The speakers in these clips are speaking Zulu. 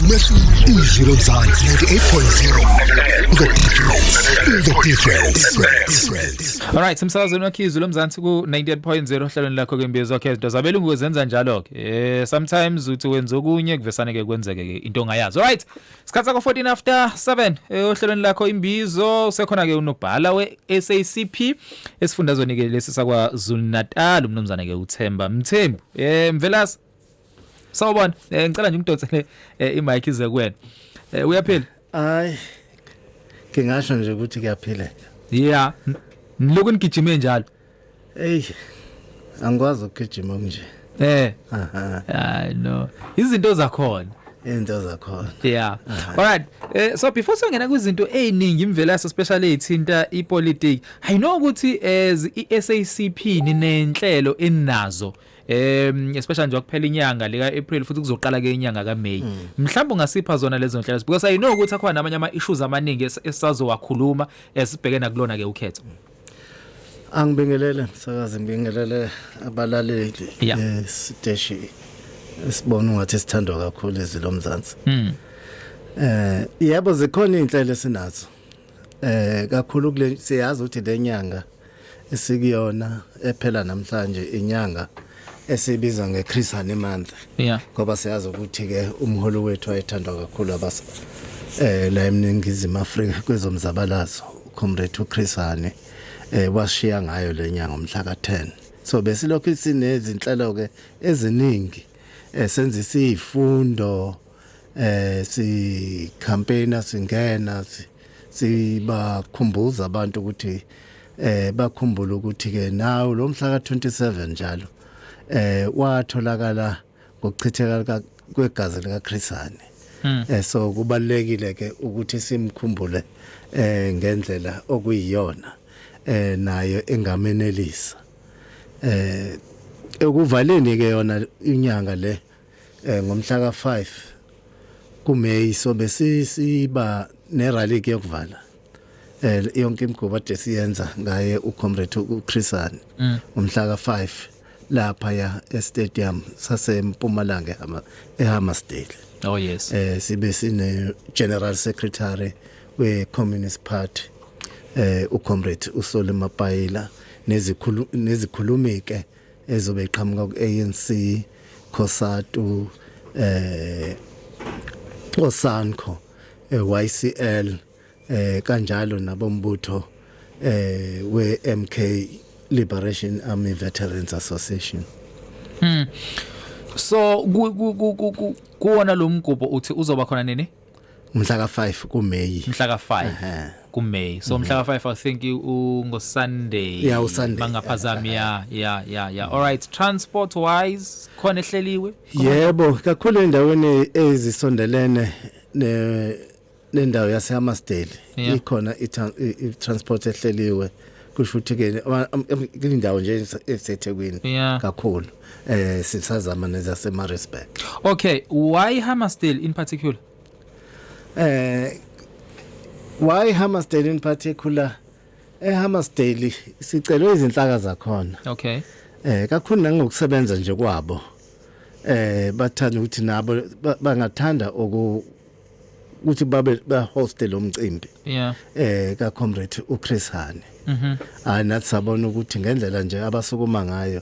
Wenza umehluko. Izwi Lomzansi 98.0. The difference. The difference. Alright, emsakazweni wakhe Izwi Lomzansi ku 98.0 ohlelweni lakho ke Imbizo wakhe izinto zabelungu zenza njalo ke. Sometimes uthi wenza okunye kuvesane ke kwenzeke ke into ongayazi. Alright. Sikhathi sakho 14 after 7 ohlelweni lakho Imbizo usekhona ke unobhala we SACP esifundazweni ke lesi sakwa Zulu Natal umnumzane ke uThemba Mthembu. Mvelase. Sawubona. Ngicela nje ungidonsele imic ize kuwena. Uyaphila? Hayi. Ngingasho nje ukuthi kuyaphileka. Yeah. Nilokhu nigijime njalo. Ey. Angikwazi ukugijima kunje. Aha. Hayi no. Izinto zakhona. Into zakhona. Yeah. Alright. So before singena kwizinto eziningi imvelase, especially ezithinta ipolitiki. I know ukuthi as iSACP ninenhlelo eninazo. Especially nje kuphela inyanga lika April futhi kuzoqala ke inyanga kaMay. Mhlawumbe ungasipha zona lezo nhlelo because I know ukuthi akhona namanye ama issues amaningi esisazowakhuluma esibheke nakulona ke ukhetho. Angibingelele msakazi, ngibingelele abalaleli esiteshi esibona ungathi sithandwa kakhulu, Izwi Lomzansi. Yebo, zikhona inhlelo esinazo. Kakhulu kule siyazi ukuthi lenyanga esikuyona ephela namhlanje inyanga esibiza ngeChris Hani month. Ngoba siyazi ukuthi ke umholi wethu wayethandwa kakhulu abas la eNingizimu Afrika kwezomzabalazo, uComrade uChris Hani, washiya ngayo lenyanga umhla ka10. So besilokhu sinezinhlelo ke eziningi, senza isifundo, si campaigner, singena sibakhumbuza abantu ukuthi bakhumbule ukuthi ke nawo lo mhla ka27 njalo watholakala ngokuchitheka kwegazi lika Chris Hani. So kubalekile ke ukuthi simkhumbule ngendlela okuyiyona nayo engamenelisa. Ekuvaleni ke yona inyanga le ngomhla ka5 kuMay so besisiba nerally ke yokuvala yonke imigubo ade siyenza ngaye uComrade uChris Hani umhla ka5 lapha ya estadium saseMpumalanga eHammarsdale. Oh yes. Sibe sine General Secretary we Communist Party, uComrade uSolly Mapaila, nezikhulu nezikhulumi ke ezobe iqhamuka ku ANC, COSATU, oSANCO, YCL, kanjalo nabombutho we MK Liberation Army Veterans Association. So kuwona lo mgubo uthi uzoba khona nini? Umhla ka5 kuMay. Mhla ka5 kuMay. So mhla ka5, I think ungo Sunday. Yeah, uSunday. Bangaphazami. Yeah. All right, transport wise khona ehleliwe? Yebo, kakhulu endaweni ezisondelene ne nendawo yaseHammarsdale ikhona i-transport ehleliwe. Kusho ukuthi ke indawo nje eseThekwini kakhulu sisazama nezaseMaritzburg. Okay, why Hammarsdale in particular? Why Hammarsdale in particular? eHammarsdale sicelwe izinhlaka zakhona. Kakhulu nangokusebenza nje kwabo. Bathanda ukuthi nabo bangathanda oku ukuthi babe ba host lo mcimbi ka Comrade uChris Hani. Hayi, nathi sabona ukuthi ngendlela nje abasukuma ngayo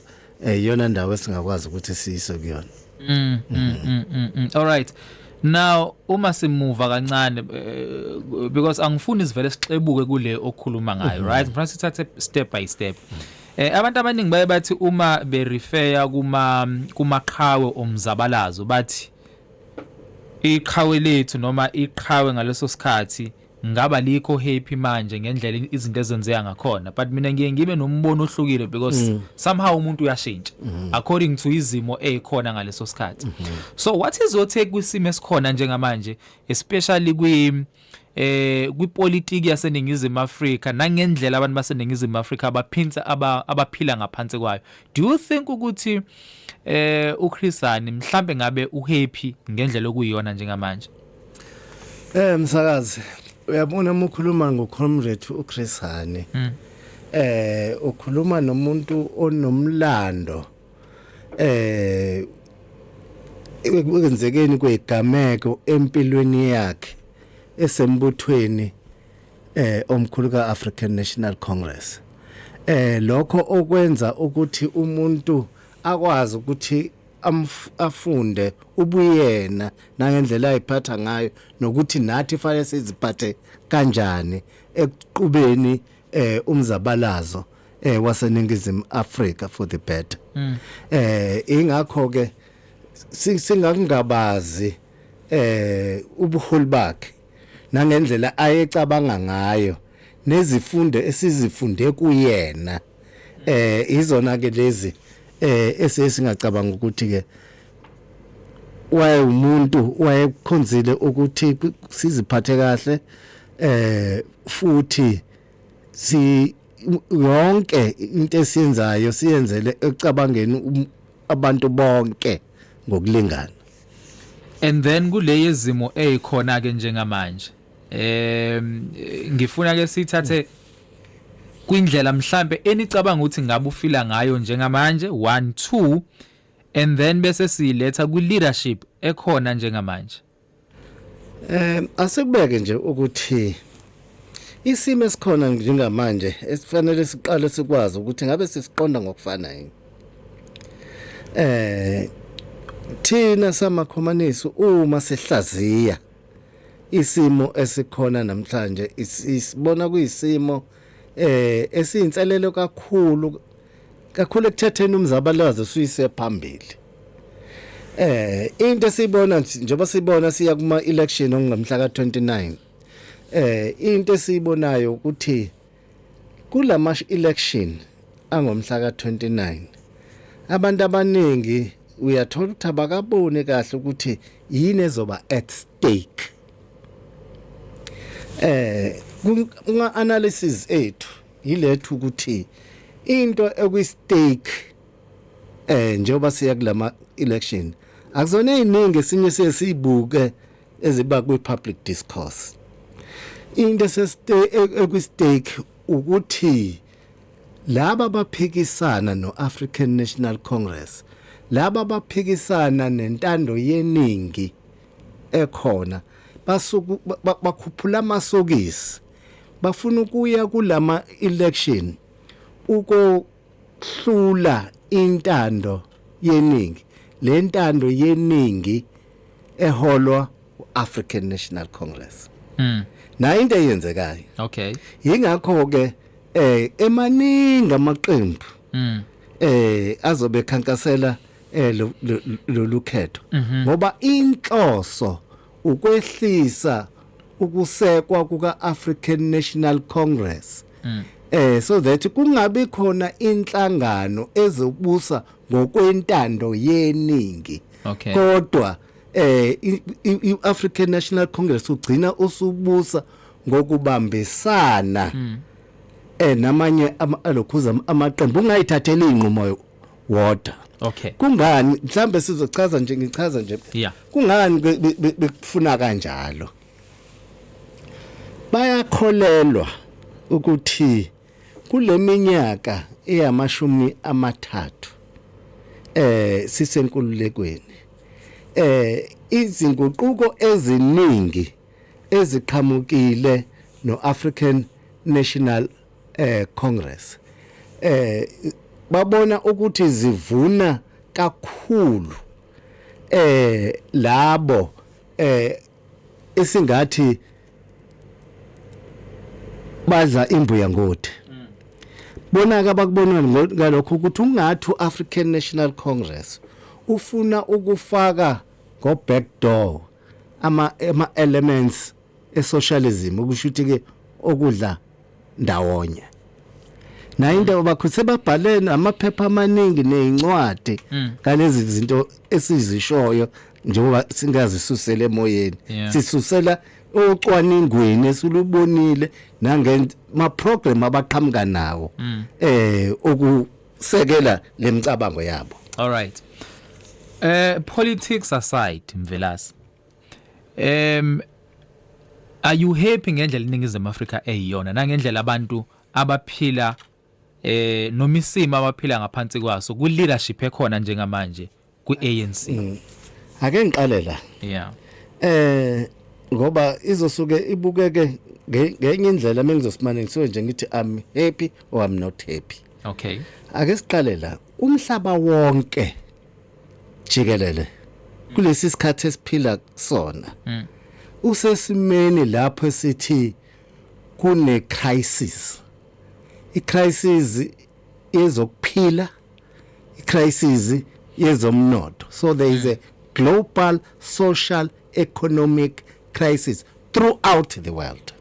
iyona ndawo esingakwazi ukuthi siyise kuyona. All right. Now uma simuva kancane, because angifuni sivele sixebuke kule okhuluma ngayo, right? Ngifuna sithathe step by step. Abantu abaningi baye bathi uma berefer kumaqhawe omzabalazo, bathi iqhawe lethu noma iqhawe ngaleso sikhathi ngaba likho happy manje ngendlela izinto ezenzeka ngakhona, but mina ngiye ngibe nombono ohlukile because somehow umuntu uyashintsha according to izimo ezikhona ngaleso sikhathi. So what is your take kwisimo esikhona njengamanje, especially kwipolitiki yaseNingizimu Afrika nangendlela abantu baseNingizimu Afrika abaphinsa abaphila ngaphansi kwayo? Do you think ukuthi uChris Hani mhlambe ngabe uhappy ngendlela okuyiyona njengamanje? Msakazi, uyabona uma ukhuluma ngoComrade uChris Hani, ukhuluma nomuntu onomlando. Ekwenzekeni kwegameko empilweni yakhe esembuthweni omkhulu kaAfrican National Congress, lokho okwenza ukuthi umuntu akwazi ukuthi afunde ubuyena nangendlela ayiphatha ngayo, nokuthi nathi fanele siziphathe kanjani ekuqhubeni umzabalazo waseNingizimu Afrika for the better. Ingakho ke singakungabazi ubuholi bakhe nangendlela ayecabanga ngayo nezifundo esizifunde kuyena. Izona ke lezi esesingacabanga ukuthi ke waye umuntu wayekhonzile ukuthi siziphathe kahle, futhi si yonke into esiyenzayo siyenzele ekucabangeni abantu bonke ngokulingana. And then kule yezimo ezikhona ke njengamanje, ngifuna ke sithathe kwindlela mhlambe enicabanga ukuthi ngabe ufila ngayo njengamanje, 1 2, and then bese siletha kwi leadership ekhona njengamanje. Asikubeke nje ukuthi isimo esikhona njengamanje esifanele siqale sikwazi ukuthi ngabe sisiqonda ngokufana yini. Thina samakhomanisi uma sihlaziya isimo esikhona namhlanje, isibona kuyisimo esiyinselelo kakhulu kakhulu ekuthatheni umzabalazo suyise phambili. Into esiyibona njengoba sibona siya kuma election ongamhla ka29, into esiyibonayo ukuthi kulama election angomhla ka29 abantu abaningi uyathola ukuthi abakaboni kahle ukuthi yini ezoba at stake. Kuma analysis ethu yilethu ukuthi into ekwi stake njengoba siya kulama election akuzona eziningi, esinye sesibuke eziba kwi public discourse. Into ekwi stake ukuthi laba baphikisana noAfrican National Congress, laba baphikisana nentando yeningi ekhona, basuku bakhuphula amasokisi, bafuna ukuya kulama election ukohlula intando yeningi, le ntando yeningi eholwa uAfrican National Congress. Na into eyenzekayo. Ingakho ke emaningi amaqembu azobe khankasela lolu khetho, ngoba inhloso ukwehlisa ukusekwa kuka African National Congress, so that kungabi khona inhlangano ezobusa ngokwentando yeningi. Kodwa iAfrican National Congress ugcina usubusa ngokubambisana namanye alokhuza amaqembu, ungayithatheli inqumo wodwa. Kungani mhlambe sizochaza nje, ngichaza nje kungani bekufuna kanjalo. Bayakholelwa ukuthi kuleminyaka eyamashumi amathathu sisenkululekweni, izinguquko eziningi eziqhamukile noAfrican National Congress, babona ukuthi zivuna kakhulu labo esingathi badla imbuya ngothi. Bona ke abakubona ngalokho ukuthi ungathi uAfrican National Congress ufuna ukufaka ngo back door ama elements esocialism, okusho ukuthi ke okudla ndawonye. Na into bakhuthe babhale amaphepha amaningi nezincwadi ngalezi zinto esizishoyo, njengoba singazisusela emoyeni, sisusela ocwaningweni esilubonile nange ma program abaqhamuka nawo ukusekela lemicabango yabo. All right. Politics aside, Mvelase, are you happy ngendlela iNingizimu Afrika eyiyona nangendlela abantu abaphila noma isimo abaphila ngaphansi kwaso ku leadership ekhona njengamanje ku ANC? Ake ngiqale la. Ngoba izosuke ibukeke ngenye indlela mengizosimane ngisuke nje ngithi I'm happy or I'm not happy. Ake siqale la. Umhlaba wonke jikelele kulesi sikhathi esiphila kusona usesimeni lapho esithi kune crisis, icrisis yezokuphila, icrisis yezomnotho. So there is a global social economic crisis throughout the world.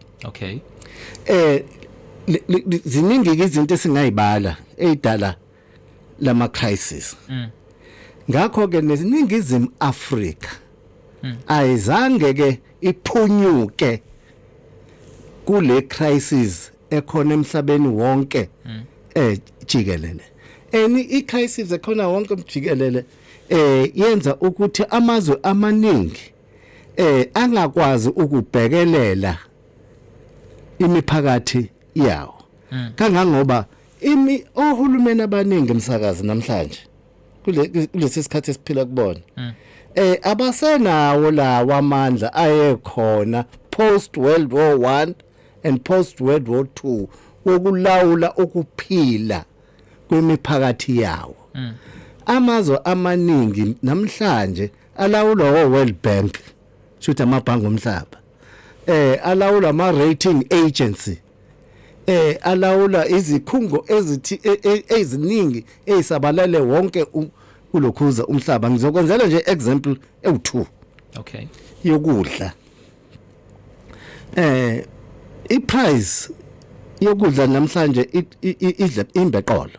Ziningi ke izinto esingayibala ezidala lama crisis. Ngakho ke neNingizimu Afrika ayizange ke iphunyuke kule crisis ekhona emhlabeni wonke jikelele. Eni i crisis ekhona wonke jikelele yenza ukuthi amazwe amaningi angakwazi ukubhekelela imiphakathi yawo, kangangoba imi ohulumeni abaningi emsakazi namhlanje kulesi sikhathi esiphila kubona abasenawo lawa amandla ayekhona post World War 1 and post World War 2 wokulawula ukuphila kwemiphakathi yawo. Amazwe amaningi namhlanje alawulwa o World Bank, shuthi amabhangi omhlaba, alawula ama rating agency, alawula izikhungo ezithi eziningi ezisabalale wonke kulokhuza umhlaba. Ngizokwenzela nje example ewu2 yokudla. I-price yokudla namhlanje idla imbeqolo.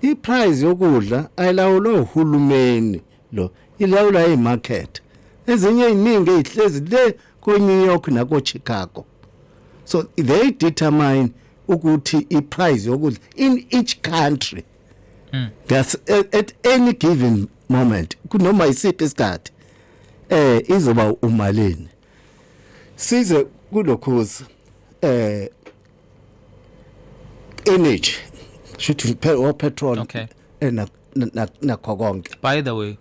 I-price yokudla ayilawulwa uhulumeni lo, ilawulwa imarket ezinye eziningi ezihlezi le ko New York nako Chicago. So they determine ukuthi i-price yokudla in each country that's at any given moment, kunoma isiphi isikhathi, izoba umalini. Size kulokhuza energy, shothi o petrol nakho konke. By the way,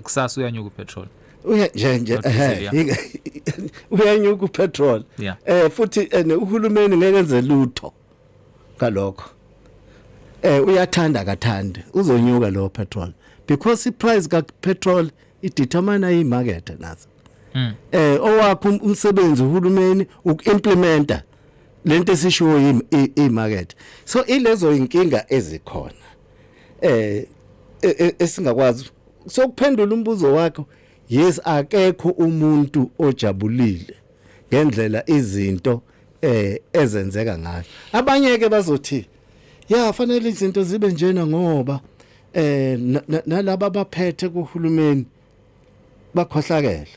kusasa uyanyuka upetrol. Uya nje Not diesel. Uyanyuka upetrol. Futhi ene uhulumeni ngeke enze lutho ngalokho. Uyathanda kathandi, uzonyuka lo petrol because i-price ka petrol idetermine i-market nazo. Owakho umsebenzi uhulumeni ukuimplementa lento esishiwo i-market. So ilezo inkinga ezikhona esingakwazi. So kuphendula umbuzo wakho, yes, akekho umuntu ojabulile ngendlela izinto ezenzeka ngayo. Abanye ke bazothi ya, fanele izinto zibe njena ngoba nalaba abaphethe kuhulumeni bakhohlakela,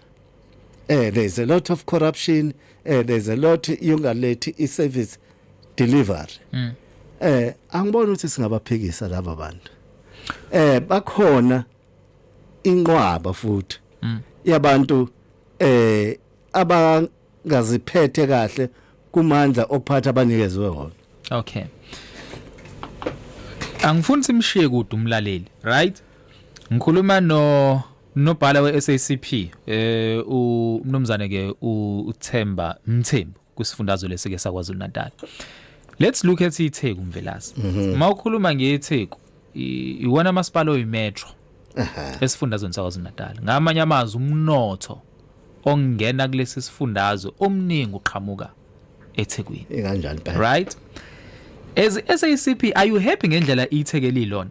there's a lot of corruption, there's a lot yongalethi i-service delivery. Angiboni ukuthi singabaphikisa laba bantu. Bakhona inqwaba futhi yabantu abangaziphethe kahle kumandla okuphatha abanikezwe wona. Okay, angifuni simshiye kude umlaleli, right? Ngikhuluma no nobhala we-SACP, umnumzane ke uThemba Mthembu kwisifundazwe lesike saKwaZulu Natal. Let's look at iTheku, Mvelase. Mawukhuluma ngeTheku, iwona masipala oyimetro esifundazweni saKwaZulu Natal. Ngamanye amazwi, umnotho ongena kulesi sifundazwe omningi uqhamuka eThekwini. Ikanjani phela. Right, as SACP, are you happy ngendlela iTheku elilona?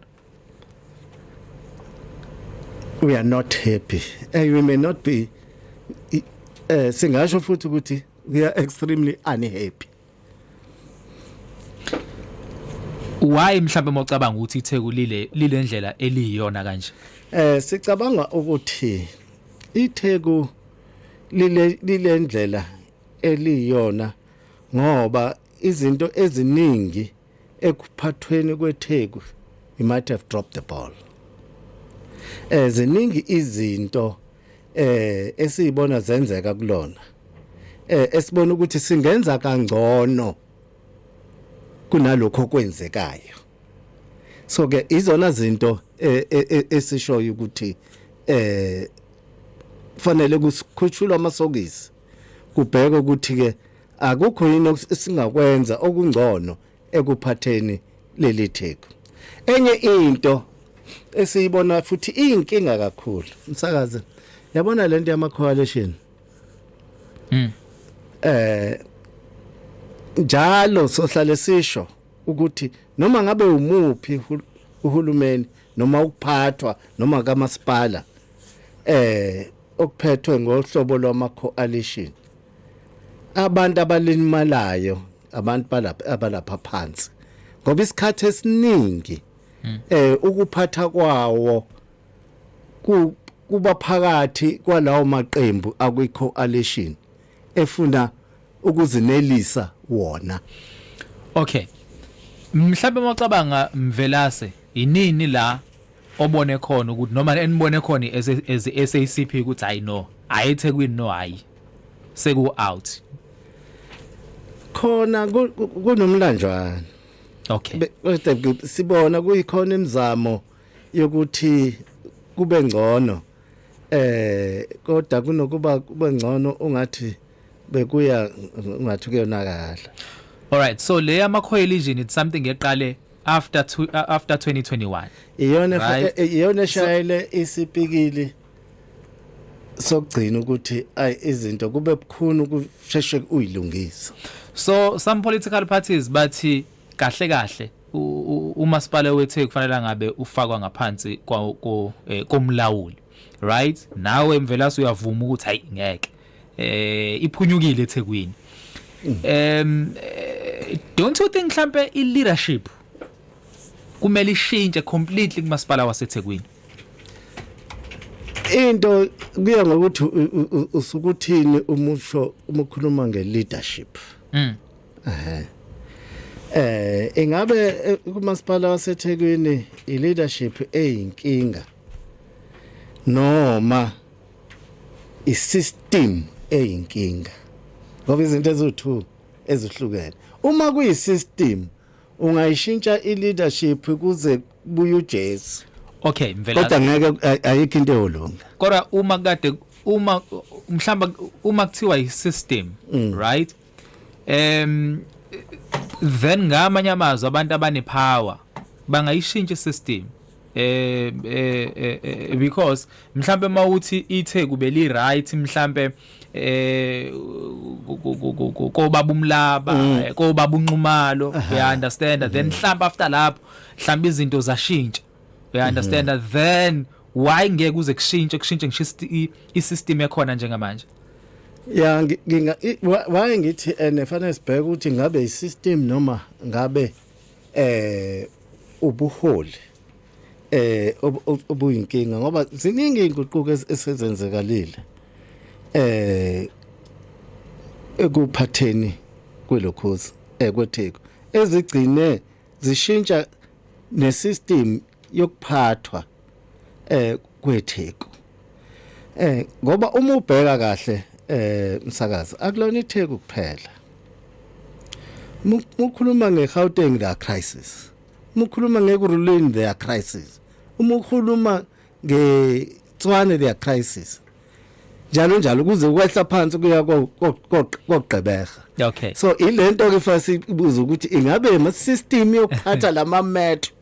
We are not happy and we may not be, singasho futhi ukuthi we are extremely unhappy. Why mhlawumbe mawucabanga ukuthi iTheku lile ndlela eliyiyona kanje? Sicabanga ukuthi iTheku lile ndlela eliyona ngoba izinto eziningi ekuphathweni kweTheku, we might have dropped the ball. Ziningi izinto esizibona zenzeka kulona esibona ukuthi singenza kangcono kunalokho okwenzekayo. So ke izona zinto esishoyo ukuthi fanele kukhutshulwa amasokisi, kubheke ukuthi ke akukho yini esingakwenza okungcono ekuphatheni leli Theku. Enye into esiyibona futhi iyinkinga kakhulu, umsakazi, yabona lento yama coalition, njalo sohlale sisho ukuthi noma ngabe umuphi uhulumeni noma ukuphathwa noma kamasipala okuphethwe ngohlobo lwama coalition, abantu abalimalayo abantu balapha abalapha phansi, ngoba isikhathi esiningi ukuphatha kwawo kuba phakathi kwalawo maqembu akwi coalition efuna ukuzinelisa wona. Okay, mhlawumbe mawucabanga, Mvelase, inini la obone khona ukuthi noma enibone khona as SACP ukuthi hayi no, hayi eThekwini no, hayi seku out? Khona kunomlanjwana. Kodwa sibona kuyikhona imizamo yokuthi kube ngcono, kodwa kunokuba kube ngcono ungathi bekuya ungathi kuyonakala. All right, so le ama coalition, it's something eqale after 2021. Iyona. Iyona eshayele isipikili sokugcina ukuthi ay izinto kube bukhuni ukusheshe uyilungisa. So some political parties bathi kahle kahle umasipala wethu kufanele ngabe ufakwa ngaphansi kwa komlawuli, right? Nawe Mvelase uyavuma ukuthi hayi ngeke, iphunyukile eThekwini. Don't you think mhlambe i leadership kumele ishintshe completely kumasipala waseThekwini? Into kuya ngokuthi usukuthini umusho uma ukhuluma nge-leadership. Ingabe kumasipala waseThekwini i-leadership eyinkinga noma i-system eyinkinga? Ngoba izinto eziwu2 ezihlukene. Uma kuyi-system, ungayishintsha i-leadership kuze kubuye uJesu. Okay, Mvelase. Kodwa ngeke, ayikho into eyolunga. Kodwa uma kade uma mhlamba uma kuthiwa i-system, right, then ngamanye amazwi abantu abanepower bangayishintsha i-system, because mhlambe mawuthi ithe kube li right mhlambe kobaba uMlaba, kobaba uNxumalo, you understand, then mhlambe after lapho mhlambe izinto zashintsha, you understand, then why ngeke kuze kushintshe ngisho i-system ekhona njengamanje? Ya, nginga why ngithi ene fanele sibheke ukuthi ngabe i-system noma ngabe ubuholi obuyinkinga, ngoba ziningi inguquko esezenzekalile ekuphatheni kwelokhuza kweTheku ezigcine zishintsha nesystem yokuphathwa kweTheku, ngoba uma ubheka kahle, msakazi, akulona iTheku kuphela. Mukhuluma ngeGauteng, there are crisis. Mukhuluma ngeEkurhuleni, there are crisis. Uma ukhuluma ngeTshwane, there are crisis, njalo njalo kuze kwehla phansi kuya koGqeberha. So ilento ke fanele sibuza ukuthi ingabe ama system yokuphatha lama metro,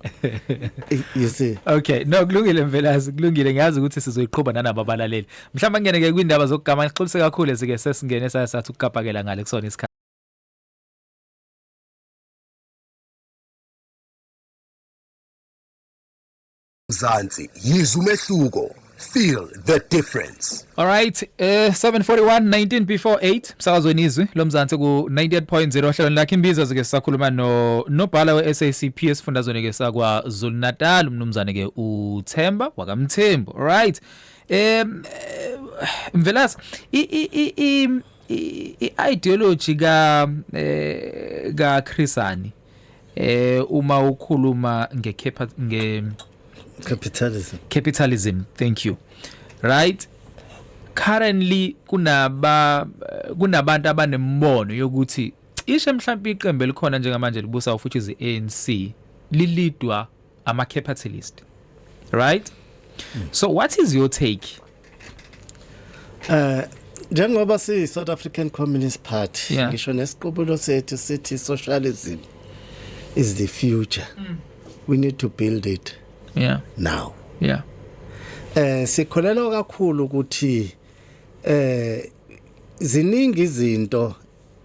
you see. Okay, no, kulungile Mvelase, kulungile. Ngiyazi ukuthi sizoyiqhuba nanabo abalaleli. Mhlawumbe ngene ke kwindaba zokugama, sixolise kakhulu sike sesingene saya sathi ukukapakela ngale kusona isikhathi. Mzansi, yizwa umehluko. Feel the difference. All right, 7:41, 19 before 8, msakazweni Izwi Lomzansi ku 98.0, hlelweni lakhe Imbizo. Ke sisakhuluma no nobhala we SACP esifundazweni ke sakwa Zulu Natal, umnumzane ke uThemba wakaMthembu. All right. Mvelase, i i i i ideology ka Chris Hani, uma ukhuluma nge nge capitalism. Capitalism, thank you. Right, currently kunabantu abanembono yokuthi cishe mhlawumbe iqembu elikhona njengamanje libusa futhi izi ANC lilidwa Ama capitalist, right? So what is your take? Njengoba si South African Communist Party, ngisho nesiqubulo sethu sithi socialism is the future. We need to build it now. Sikholelwa kakhulu ukuthi ziningi izinto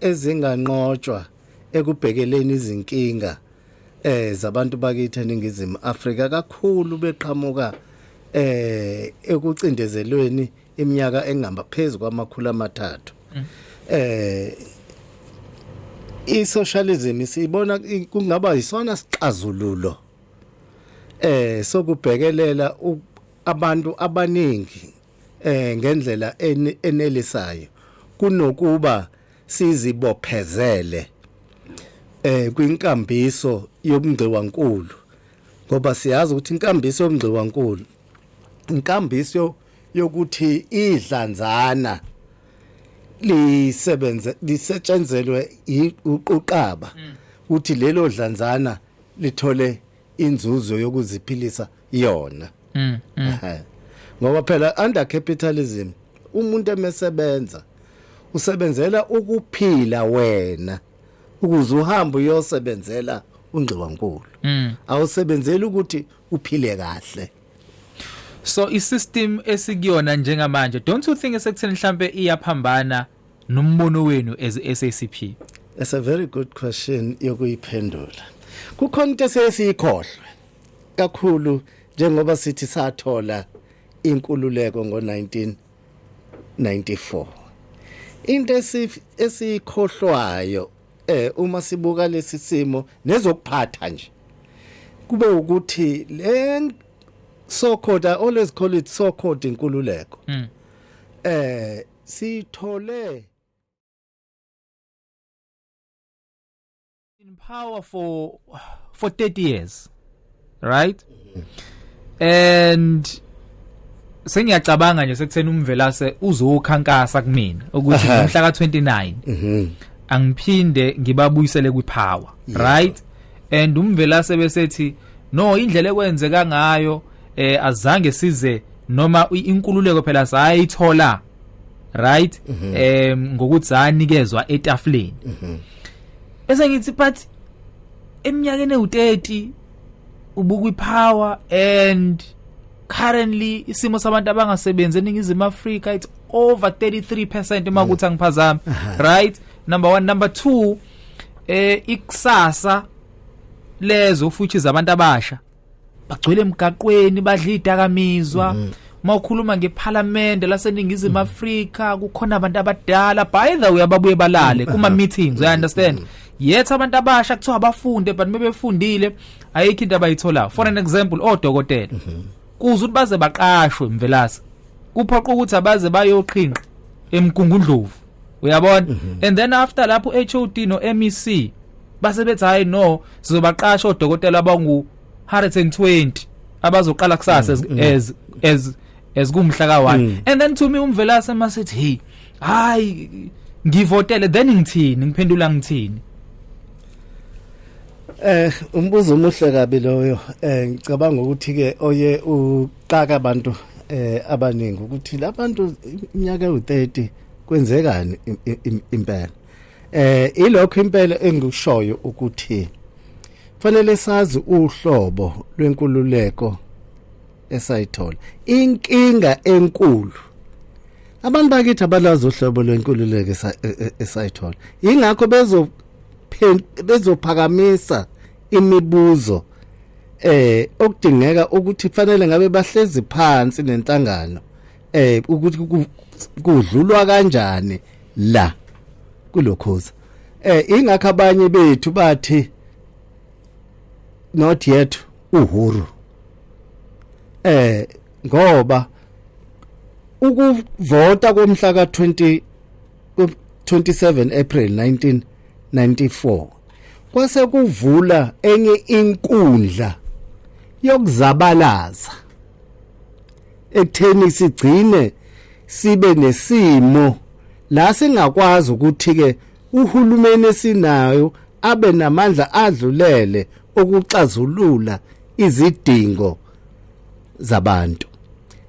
ezinganqotshwa ekubhekeleni izinkinga zabantu bakithi eNingizimu Afrika, kakhulu beqhamuka ekucindezelweni iminyaka engamba phezulu kwama-300. I-socialism siyibona kungaba isona sixazululo sokubhekelela abantu abaningi ngendlela enelisayo kunokuba sizibophezele kwinkambiso yobungqiwankulu, ngoba siyazi ukuthi inkambiso yobungqiwankulu inkambiso yokuthi idlanzana lisebenze, lisetshenzelwe uquqaba, ukuthi lelo dlanzana lithole inzuzo yokuziphilisa yona. Ngoba phela under capitalism umuntu emesebenza usebenzela ukuphila wena ukuze uhambe uyosebenzela ungqiwankulu. Awusebenzeli ukuthi uphile kahle. So i-system esikuyona njengamanje, don't you think esekutheni mhlambe iyaphambana nombono wenu as SACP? It's a very good question yokuyiphendula. Kukhona into esesiyikhohlwe kakhulu njengoba sithi sathola inkululeko ngo1994. Into esiyikhohlwayo uma sibuka lesi simo nezokuphatha nje kube ukuthi le so called, I always call it so called inkululeko, sithole in power for 30 years, right? And sengiyacabanga nje sekutheni uMvelase uzokhankasa kumina ukuthi ngomhla ka29 angiphinde ngibabuyisele kwipower, right? And uMvelase besethi no, indlela ekwenzeka ngayo azange size noma inkululeko phela sayithola, right, ngokuthi sanikezwa etafuleni. Bese ngithi, but eminyakeni ewu30 ubuka ipower and currently isimo sabantu abangasebenzi eNingizimu Afrika, it's over 33% uma kuthi angiphazami, right? Number 1. Number 2, ikusasa lezo futhi zabantu abasha bagcwele emgaqweni, badla idakamizwa. Uma ukhuluma ngeparliament laseNingizimu Afrika, kukhona abantu abadala, by the way, ababuye balale kuma meetings, you understand? Yet abantu abasha kuthiwa abafunde, but mebefundile ayikho into abayitholayo. For an example, odokotela kuze ukuthi baze baqashwe, Mvelase, kuphoqa ukuthi abaze bayoqhinqa eMgungundlovu, uyabona? And then after lapho HOD no MEC base bethi, "Hayi no, sizobaqasha odokotela abangu 120 abazoqala kusasa as kumhla ka1." And then to me, uMvelase masithi, "Hey, hayi, ngivotele," then ngithini? Ngiphendula ngithini? Umbuzo omuhle kabi loyo. Ngicabanga ukuthi ke oye uqaka abantu abaningi ukuthi labantu iminyaka ewu30 kwenzekani impela. Ilokho impela engikushoyo ukuthi fanele sazi uhlobo lwenkululeko esayithola. Inkinga enkulu, abantu bakithi abalazi uhlobo lwenkululeko esayithola, ingakho bezophakamisa imibuzo okudingeka ukuthi fanele ngabe bahlezi phansi nenhlangano ukuthi kudlulwa kanjani la kulokhuza. Ingakho abanye bethu bathi not yet uhuru, ngoba ukuvota komhla ka20 27 April 1994 kwase kuvula enye inkundla yokuzabalaza ekutheni sigcine sibe nesimo la singakwazi ukuthi ke uhulumeni esinayo abe namandla adlulele ukuxazulula. Izidingo zabantu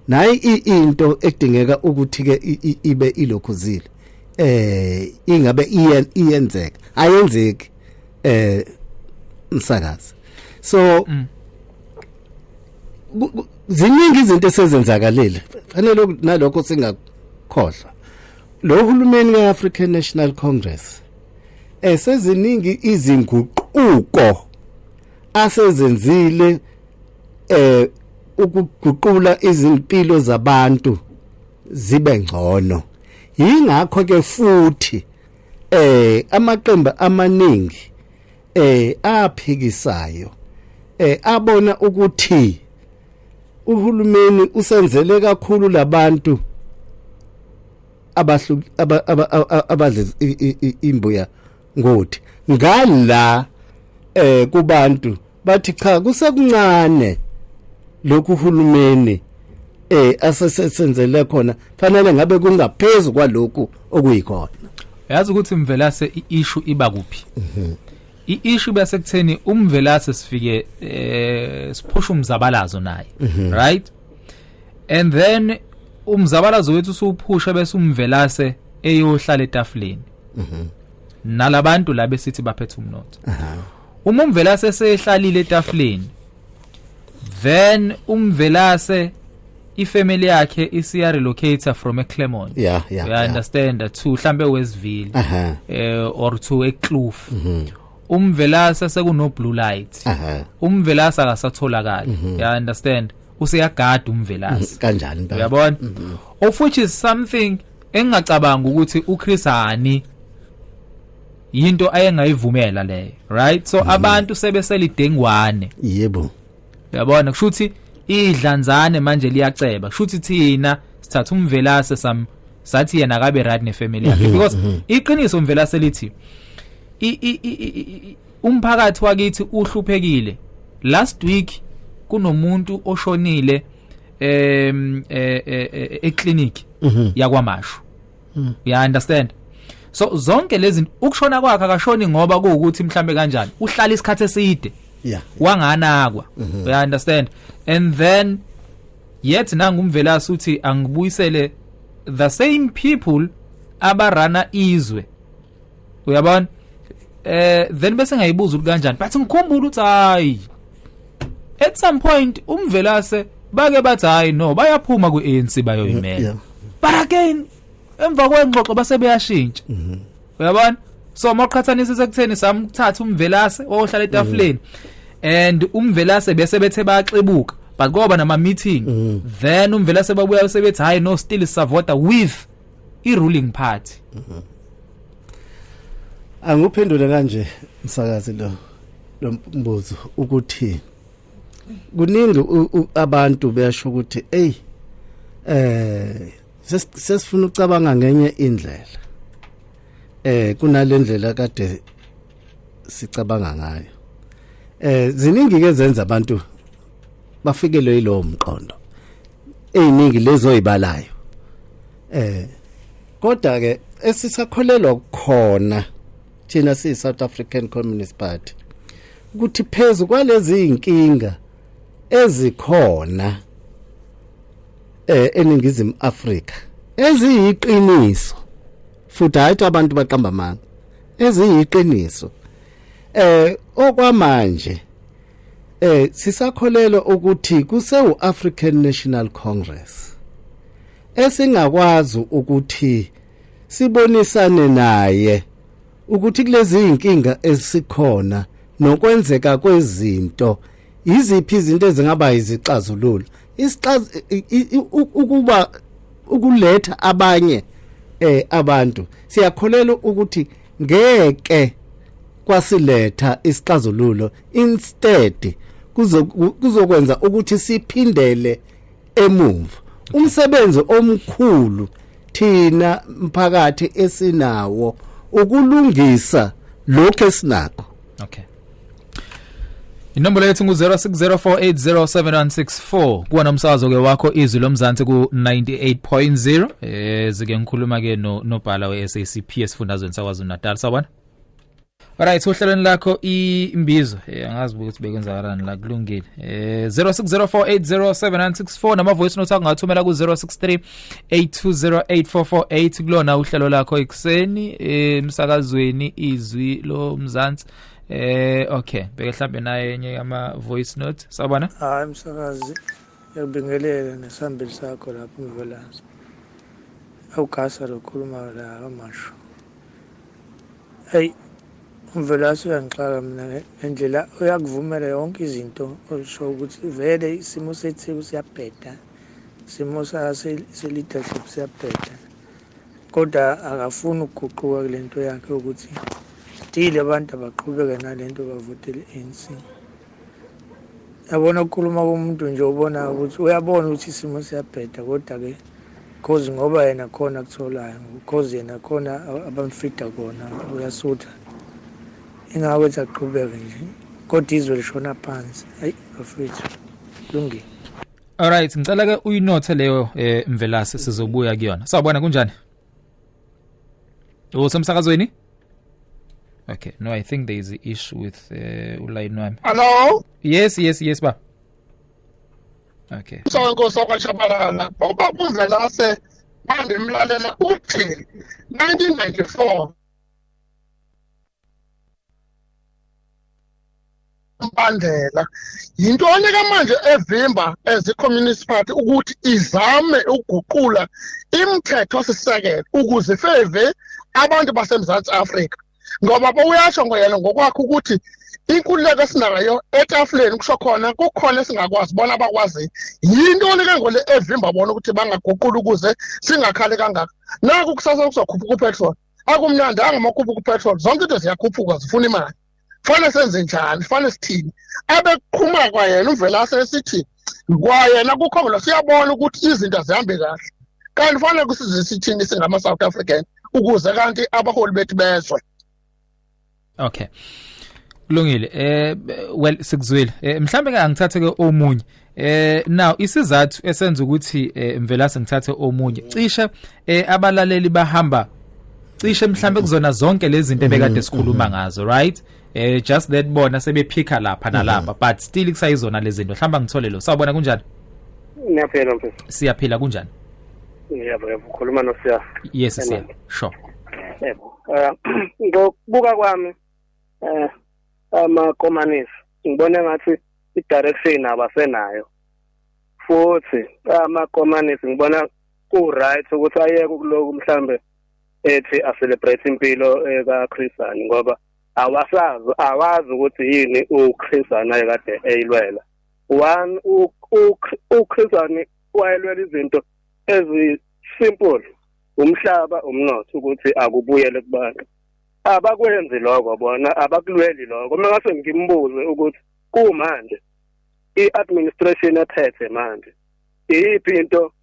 nayi into edingeka ukuthi ke ibe ilokhuzile, ingabe iyenzeka, ayenzeki, msakazi. So ziningi izinto esezenzakalile, fanele nalokho singakhohlwa. Lo hulumeni kaAfrican National Congress, seziningi izinguquko asezenzile ukuguqula izimpilo zabantu zibe ngcono. Yingakho ke futhi amaqembu amaningi aphikisayo abona ukuthi uhulumeni usenzele kakhulu labantu abahlu abadle imbuya ngothi ngala kubantu bathi cha, kusekuncane lokhu uhulumeni asesenzele khona, fanele ngabe kungaphezulu kwalokhu okuyikhona. Yazi ukuthi, Mvelase, i-issue iba kuphi? I-issue bese kutheni uMvelase sifike siphusha umzabalazo naye, right? And then umzabalazo wethu usuphusha, bese uMvelase eyohlala etafuleni nalabantu la besithi baphethe umnotho. Uma uMvelase sehlalile etafuleni, then uMvelase ifamily yakhe isiya relocate from eClermont, you understand, to mhlambe Westville or to eKloof. UMvelase sekuno blue light. UMvelase akasatholakali, you understand? Useyagada uMvelase. Kanjani impela. Uyabona, of which is something engingacabanga ukuthi uChris Hani yinto ayengayivumela leyo, right? So abantu sebeselidengwane. Uyabona, kusho ukuthi idlanzane manje liyaceba. Kusho ukuthi thina sithatha uMvelase sam sathi yena akabe right nefamily yakhe, because iqiniso, Mvelase, lithi umphakathi wakithi uhluphekile. Last week kunomuntu oshonile eclinic yakwaMashu, you understand? So zonke lezi, ukushona kwakhe, akashoni ngoba kuukuthi mhlambe kanjani, uhlala isikhathi eside wanganakwa, you understand? And then yet nanguMvelase uthi angibuyisele the same people abarana izwe, uyabona? Then bese ngayibuza ukuthi kanjani, but ngikhumbula ukuthi hayi, at some point uMvelase bake bathi hayi no, bayaphuma ku-ANC bayoyimela. But again, emva kwengxoxo base beyashintsha, uyabona? So mawuqhathanisa sekutheni samthatha uMvelase ohlala etafuleni and uMvelase bese bethe bayaxebuka, but kwaba nama meeting, then uMvelase babuya sebethi hayi no, still savota with i ruling party. Anguphendule kanje, msakazi, lo mbuzo ukuthi kuningi abantu besho ukuthi hey, sesifuna ucabanga ngenye indlela kunalendlela kade sicabanga ngayo. Ziningi ke zenza abantu bafikelwe yilowo mqondo, eziningi lezo oyibalayo, kodwa ke esisakholelwa khona thina siyi South African Communist Party ukuthi phezulu kwalezi inkinga ezikhona eningizimu Afrika eziyiqiniso, futhi hayi abantu baqamba amanga, eziyiqiniso, okwamanje sisakholelwa ukuthi kusewu African National Congress esingakwazi ukuthi sibonisane naye ukuthi kulezi inkinga esikhona nokwenzeka kwezinto, iziphi izinto ezingaba izixazululo, isixaz ukuba ukuletha abanye abantu. Siyakholelwa ukuthi ngeke kwasiletha isixazululo, instead kuzokwenza ukuthi siphindele emuva. Umsebenzi omkhulu thina mphakathi esinawo ukulungisa lokho esinakho. Okay. Inombolo yethu ngu-0604807164 kuwa nomsakazo ke wakho, Izwi Lomzansi ku 98.0. Zike ngikhuluma ke no nobhala we-SACP esifundazweni saKwaZulu Natal. Sawubona. Alright, ohlelweni lakho imbizo, angazi ukuthi bekwenzakalani la. Kulungile. 0604807964 nama voice note angathumela ku 0638208448 kulona uhlelo lakho ekuseni emsakazweni Izwi lo Mzansi. Okay, beke mhlambe naye enye ama voice note. Sawubona. Hayi msakazi, ngiyakubingelela nesihambeli sakho lapho uMvelase. Awugasa lokhuluma la kaMashu. Hey, uMvelase uyangixaka mina ngendlela uyakuvumela yonke izinto osho ukuthi vele isimo seTheku siyabheda, isimo se-leadership siyabheda, kodwa akafuni ukuguquka kule nto yakhe ukuthi still abantu abaqhubeke nalento bavotele i-ANC. Yabona, ukukhuluma komuntu nje ubona ukuthi uyabona ukuthi isimo siyabheda, kodwa-ke cause ngoba yena khona akutholayo, cause yena khona abamfida kona, uyasutha, ingakho ethi aqhubeke nje, kodwa izwe lishona phansi. Hayi bafethu, kulungile. Alright, ngicela ke uyinothe leyo, Mvelase, sizobuya kuyona. Sawubona, kunjani? Usemsakazweni? Okay, no, I think there is an issue with uline wami. Hello. Yes, ba. Okay. Sonke sokwaShabalala. Ubaba uMvelase mandimlalela uthi 1994 umbandela yintoni ke manje evimba as i-Communist Party ukuthi izame ukuguqula imithetho sisekelo ukuze feve abantu baseMzantsi Afrika, ngoba uyasho ngoyena ngokwakhe ukuthi inkululeko esinayo etafuleni kusho khona kukhona esingakwazi bona abakwaziyo. Yintoni ke ngole evimba bona ukuthi bangaguqula ukuze singakhali kangaka? Naku kusasa kuzokhuphuka upetrol, akumnandanga amakhuphuka upetrol, zonke into ziyakhuphuka, zifuna imali. Fanele senze njani? Fanele sithini? Abeqhuma kwayena uMvelase esithi kwayena kukhona siyabona ukuthi izinto azihambi kahle, kanti fanele kusize sithini singama-South African ukuze kanti abaholi bethu bezwe? Okay. Kulungile. Well, sikuzwile. Mhlambe ke angithathe ke omunye. Now isizathu esenza ukuthi Mvelase ngithathe omunye. Cishe abalaleli bahamba cishe mhlambe kuzona zonke lezi zinto ebekade sikhuluma ngazo, right? Just that bona sebephika lapha nalapha, but still kusayizona lezi zinto. Mhlamba ngithole lo. Sawubona, kunjani? Ngiyaphila mfethu. Siyaphila, kunjani? Yebo yebo, ukhuluma noSiya. Yes, siya. Sure. Yebo. Ngokubuka kwami amakomanisi ngibona ngathi i-direction abasenayo. Futhi amakomanisi ngibona ku right ukuthi ayeke kuloku mhlambe ethi a celebrate impilo kaChris Hani, ngoba awasazi, awazi ukuthi yini uChris Hani ayekade eyilwela. One, uChris Hani wayelwela izinto ezi simple, umhlaba, umnotho, ukuthi akubuyele kubantu. Abakwenzi lokho bona, abakulweli lokho. Uma ngase ngimbuze ukuthi kumanje i-administration ephethe manje iyiphi into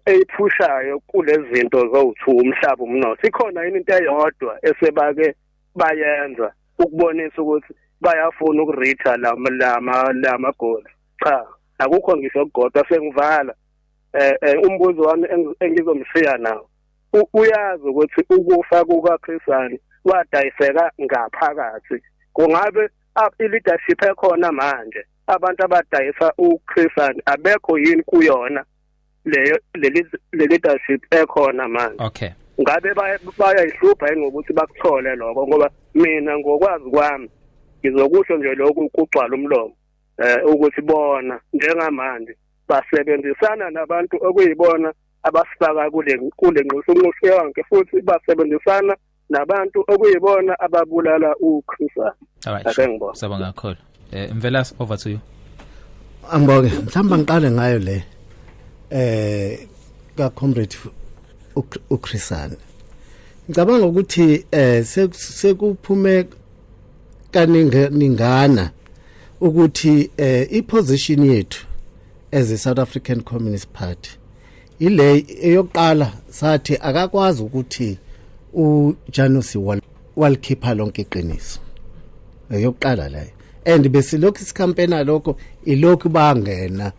eyiphushayo kulezi zinto zowu-2, umhlaba, umnotho, ikhona yini into eyodwa esebake bayenza ukubonisa ukuthi bayafuna ukureacha lama lama goals? Cha, akukho ngisho okukodwa. Sengivala, umbuzo wami engizomshiya nawo, uyazi ukuthi ukufa kuka Chris Hani wadayiseka ngaphakathi, kungabe i-leadership ekhona manje, abantu abadayisa uChris Hani abekho yini kuyona leyo le leadership ekhona manje? Ngabe bayayihlupha yini ngokuthi bakuthole lokho? Ngoba mina ngokwazi kwami, ngizokusho nje lokhu kugcwala umlomo, ukuthi bona njengamanje basebenzisana nabantu okuyibona abasifaka kule nxushunxushu yonke, futhi basebenzisana nabantu okuyibona ababulala uChris Hani. All right. Ake ngibona. Sabonga kakhulu. Mvelas, over to you. Angibonge. Mhlawumbe ngiqale ngayo le ka comrade uChris Hani. Ngicabanga ukuthi sekuphume kaningi ningana ukuthi iposition yethu as a South African Communist Party ile eyokuqala, sathi akakwazi ukuthi uJanusi walikhipha lonke iqiniso, eyokuqala leyo, and besilokhu isicampaigna lokho, ilokhu bangena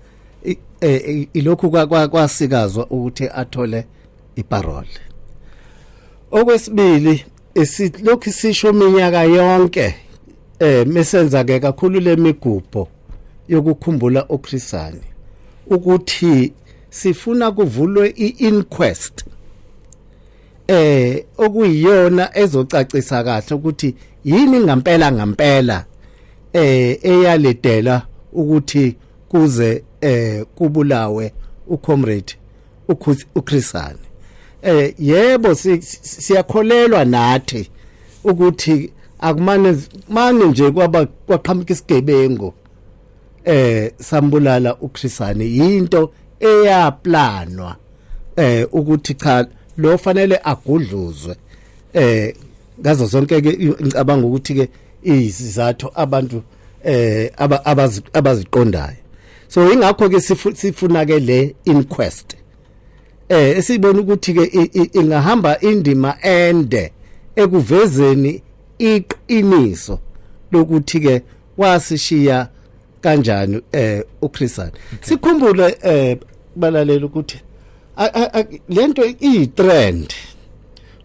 ilokhu kwasikazwa ukuthi athole iparole. Okwesibili, Esilokhu sisho iminyaka yonke mesenza ke kakhulu lemigubho yokukhumbula uChris Hani ukuthi sifuna kuvulwe i-inquest okuyiyona ezocacisa kahle ukuthi yini ngempela ngempela eyaledela ukuthi kuze kubulawe ucomrade uChris Hani. Yebo, siyakholelwa nathi ukuthi akumane manje nje kwaba kwaqhamuka isigebengu sambulala uChris Hani. Into eyaplanwa ukuthi cha, lo fanele agudluzwe ngazo zonke ke. Ngicabanga ukuthi ke izizathu abantu abaziqondayo, so ingakho ke sifuna ke le inquest esibona ukuthi ke ingahamba indima ende ekuvezeni iqiniso lokuthi ke wasishiya kanjani uChris Hani. Sikhumbule balalela ukuthi lento iyi trend.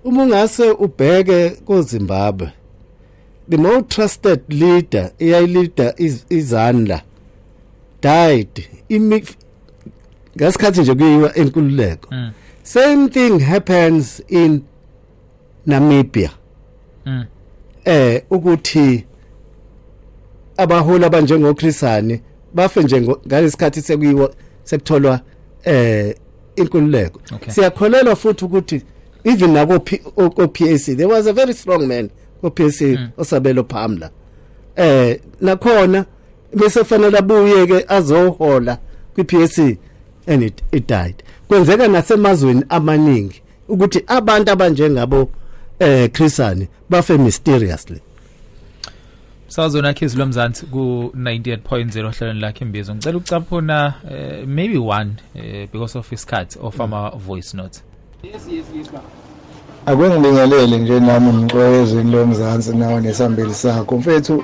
Uma ungase ubheke koZimbabwe, the most trusted leader eyayileader iZANLA died ngasikhathi nje kuyiwa enkululeko. Same thing happens in Namibia, ukuthi abaholi abanjengo Chris Hani bafe nje ngalesikhathi sekuyiwa sekutholwa inkululeko. Siyakholelwa futhi ukuthi even nako ko PAC there was a very strong man ko PAC, oSabelo Pamla. Nakhona bese fanele abuye ke azohola kwi PAC and it died. Kwenzeka nasemazweni amaningi ukuthi abantu abanjengabo Chris Hani bafe mysteriously. Sazona Khizi lomzansi ku 98.0 hlelweni lakhe Imbizo. Ngicela ukucaphuna maybe one because of isikhathi of ama voice note. Ake ngibingelele nje nami mxoyezweni lomzansi nawe nesambeli sakho, mfethu.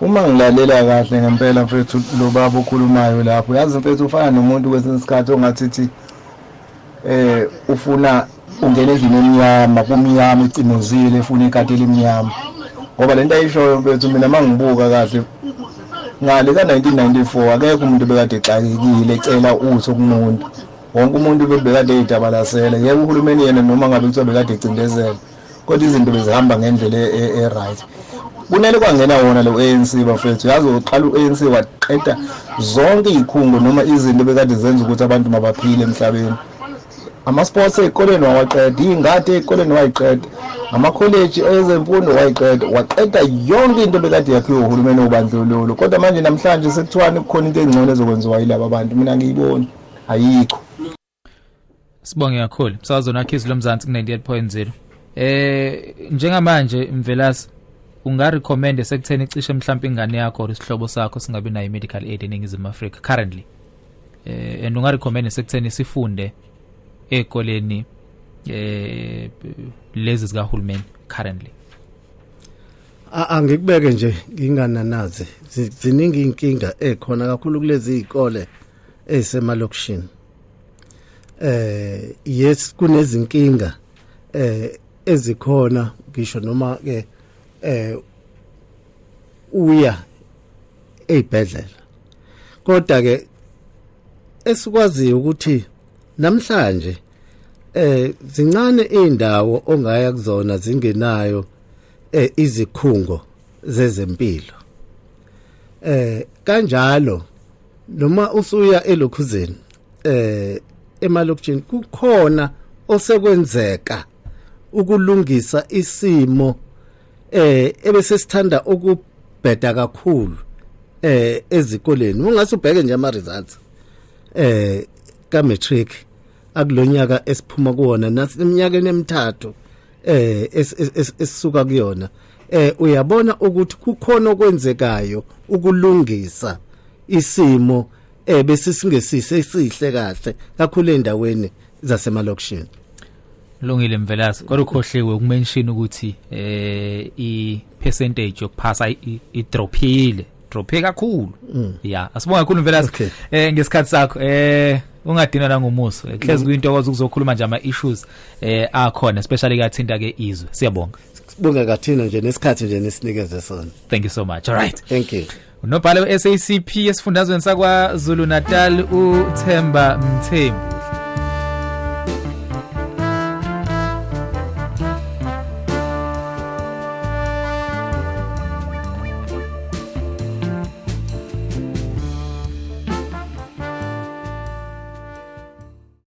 Uma ngilalela kahle ngempela, mfethu, lo baba okhulumayo lapho, yazi mfethu, ufana nomuntu kwesinye isikhathi ongathi thi ufuna ungena endlini emnyama, kumnyama, icimozile, efuna ikati elimnyama, ngoba lento ayishoyo, mfethu, mina mangibuka kahle ngale ka-1994 akekho umuntu bekade exakekile ecela utho kumuntu. Wonke umuntu bebekade eyitabalasela. Yebo, uhulumeni yena noma ngabe kuthiwa bekade ecindezela, kodwa izinto bezihamba ngendlela e-right. Kunele kwangena wona lo ANC, bafethu, yazi uqala u-ANC waqeda zonke iy'khungo noma izinto bekade zenza ukuthi abantu mabaphile emhlabeni. Ama-sports ey'koleni wawaqeda, iy'ngadi ey'koleni wayiqeda, amakholeji ezemfundo wayiqeda, waqeda yonke into bekade yakhiwe uhulumeni wobandlululo. Kodwa manje namhlanje sekuthiwani kukhona into engcono ezokwenziwa yilaba bantu? Mina ngiyiboni, ayikho. Sibonge kakhulu. Msakazo wakhe lomzansi ku 98.0. Njengamanje Mvelasi, unga recommend sekutheni icishe mhlawumbe ingane yakho or isihlobo sakho singabi nayo medical aid eNingizimu Afrika currently? And unga recommend sekutheni sifunde ezikoleni lezi zikahulumeni currently? Angikubeke nje ngingananazi, ziningi inkinga ekhona kakhulu kulezi izikole ezisemalokishini. Yes, kunezinkinga ezikhona ngisho noma ke uya ezibhedlela, kodwa ke esikwaziyo ukuthi namhlanje zincane indawo ongaya kuzona zingenayo izikhungo zezempilo. Kanjalo noma usuya elokhuzeni emalokishini, kukhona osekwenzeka ukulungisa isimo ebese sithanda ukubheda kakhulu ezikoleni. Ungase ubheke nje ama results ka matric akulonyaka esiphuma kuwona naseminyakeni emithathu esisuka kuyona, uyabona ukuthi kukhona okwenzekayo ukulungisa isimo bese singesise esihle kahle kakhulu endaweni zasemalokishini. Lungile Mvelase, kodwa ukhohliwe ukumention ukuthi i percentage yokuphasa i drophile, drophe kakhulu. Yeah, asibonga kakhulu Mvelase ngesikhathi sakho. Ungadinwa nangumuso, hlezi kuyintokozo ukuzokhuluma nje ama issues akhona, especially kathinta ke izwe. Siyabonga. Sibonge kathina nje nesikhathi nje nisinikeze sona. Thank you so much. All right. Thank you. Unobhala we-SACP esifundazweni sakwaZulu Natal uThemba Mthembu.